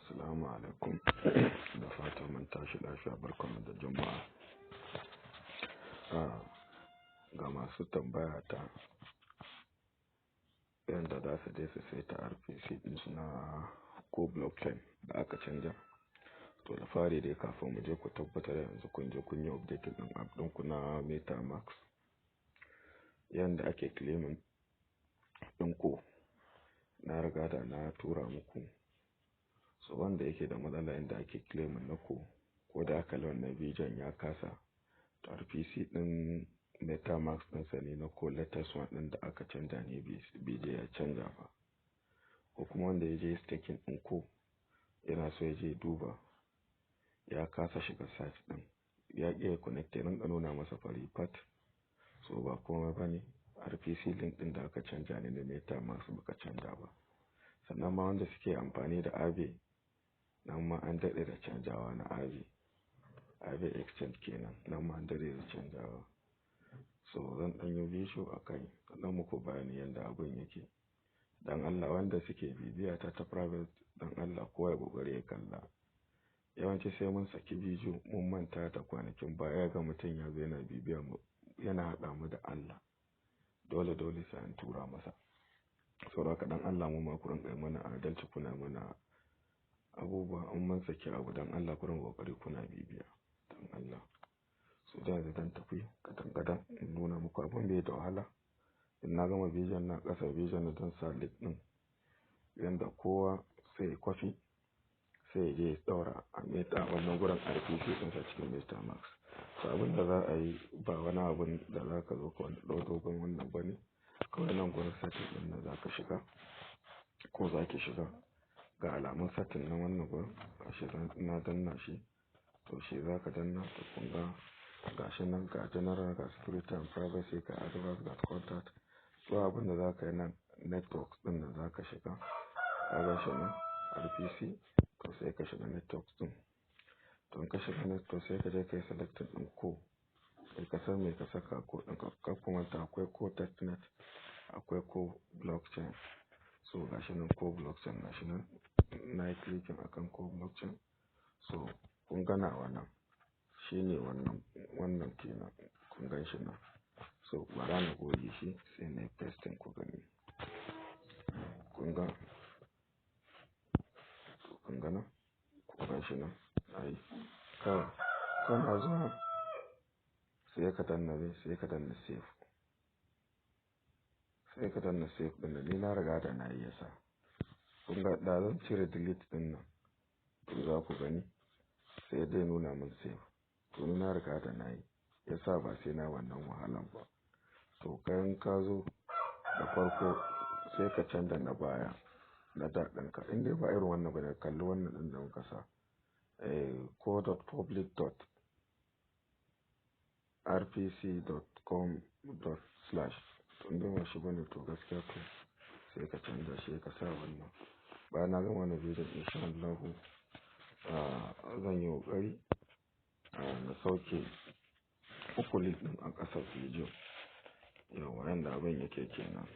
Assalamu alaikum. Da fatan mun tashi lafiya, barkanmu da Juma'a. Ah, ga masu tambaya ta yanda za su je su saita RPC ɗinsu na ko blockchain da aka canja. To, da fari dai kafin mu je, ku tabbatar yanzu kun je kun yi updating ɗin app ɗinku na MetaMask. Yanda ake claiming ɗin ko na riga da na tura muku. So wanda yake da matsala yanda ake claiming na ko da aka wannan bidiyon ya kasa, to RPC ɗin MetaMask ɗinsa ne na ko latest one ɗin da aka canja ne bai je ya canja ba. Ko kuma wanda ya je staking ɗin ko yana so ya je duba, ya kasa shiga site ɗin, ya ƙi ya connect, rinƙa nuna masa fari fat. So ba komai ba ne, RPC link ɗin da aka canja ne na MetaMask baka canja ba. Sannan ma wanda suke amfani da Aave, nan ma an daɗe da canjawa na Aave. Aave Exchange kenan, nan ma an daɗe da canjawa. So zan ɗan yi bidiyo a kai, zan muku bayani yanda abun yake. Dan Allah, wanda suke bibiya ta ta private, dan Allah kowa ya ƙoƙari ya kalla. Yawanci sai mun saki bidiyo mun manta da kwanakin baya, ga mutum ya zo yana bibiya mu, yana haɗa mu da Allah. Dole dole sai an tura masa. Saboda haka, dan Allah mu ma ku rinƙa yi mana adalci, kuna mana abubuwa in mun saki abu, dan Allah ku rinƙa ƙoƙari kuna bibiya. Dan Allah. So da yanzu zan tafi gadan gadan in nuna muku abun bai da wahala. In na gama bidiyon nan, ƙasa bidiyon nan zan sa link ɗin yanda kowa sai ya kwafi, sai ya je ya ɗaura a Meta wannan gurin RPC ɗinsa cikin MetaMask. So abin da za a yi ba wani abun da za ka zo ka wani ɗau dogon wannan ba ne. Kawai nan gurin setting ɗin nan za ka shiga ko za ki shiga. Ga alamun setting na wannan gurin, gashi na danna shi. To, shi za ka danna. To, kun ga gashi nan, ga general, ga security and privacy, ga advanced, ga contact. So abin da za ka yi nan, network ɗin da za ka shiga. Ka gan shi nan RPC, to sai ka shiga network ɗin. To, in ka shiga network, sai ka je ka yi selecting ɗin ko sai ka san me ka saka ko ɗin ka. Kar ku manta akwai ko testnet, akwai ko blockchain. So gashi nan ko blockchain, gashi nan na yi clicking akan ko blockchain. So kun ga nawa nan, shine wannan, wannan kenan, kun gan shi nan. So bara na goge shi sai na yi pasting ku gani. Kun ga? To, kun ga nan? Kun gan shi nan? Ai kawai kana zuwa sai ka danna me? Sai ka danna save. Sai ka danna save ɗin nan, ni na riga da na yi yasa. Kun ga da zan cire delete ɗin nan, to za ku gani sai dai nuna mun save. To, ni na riga da na yi yasa ba sai na wannan wahalan ba. To, kai ka zo da farko sai ka canza na baya na da ɗinka. In dai ba irin wannan ba ne, kalli wannan ɗin da muka sa. Eh, core.public.rpc.com./. To, in dai ba shi bane, to gaskiya to sai ka canza shi ka sa wannan. Bayan na gama wannan bidiyon, in sha Allahu, ah, zan yi ƙoƙari, ah, na sauke uku link ɗin a ƙasar bidiyon. Yauwa, yanda abin yake kenan.